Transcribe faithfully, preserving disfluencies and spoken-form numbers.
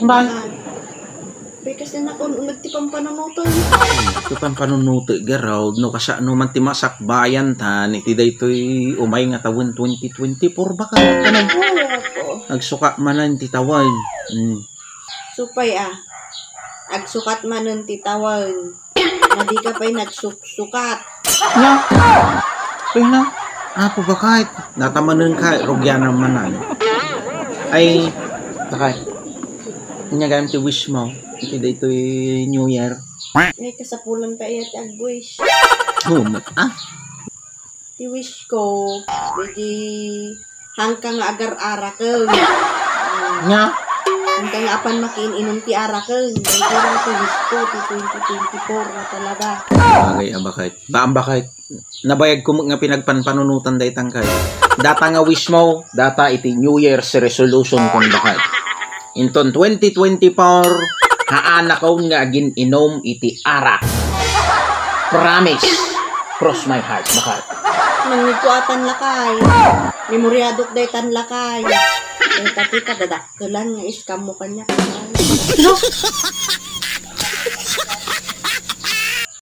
Bay. Bay, kasla nakun-uneg ti pampanunoten. Ti pampanunotek, garud, no kasano man ti masakbayan tan iti daytoy umay nga tawen twenty twenty-four, baka, ano? Oo, ako. Agsukat manen ti tawen. Mm. Supay, ah. Agsukat manen ti tawen. Nga dika pay nagsuksukat. Nya? Kaya na? Apo, bakit? Natamanen ka, rugyanan manen. Ay, bakit? Anya gayam ti wish mo? Iti daytoy New Year. Ay, kasapulan pa iya ti agwish. Oh, mat-, ah? Ti wish ko, dagiti hangka nga agar-araken. Nya? Hangka nga apan makiin-inum ti araken. Dagiti lang ti wish ko, ti twenty twenty-four nga talaga. Bagay, ah, bakit? Baan bakit? Nabayag ko nga pinagpanpanunutan daytan kay. Data nga wish mo, data iti New Year's resolution kon bakit. Inton twenty twenty-four, haanakon nga agin-inum iti arak. Promise. Cross my heart, bakit. Nangngegko atan lakay. Memoriadok daytan lakay. Ay, pati kadadakkelan nga iskam mo kaniak, lakay.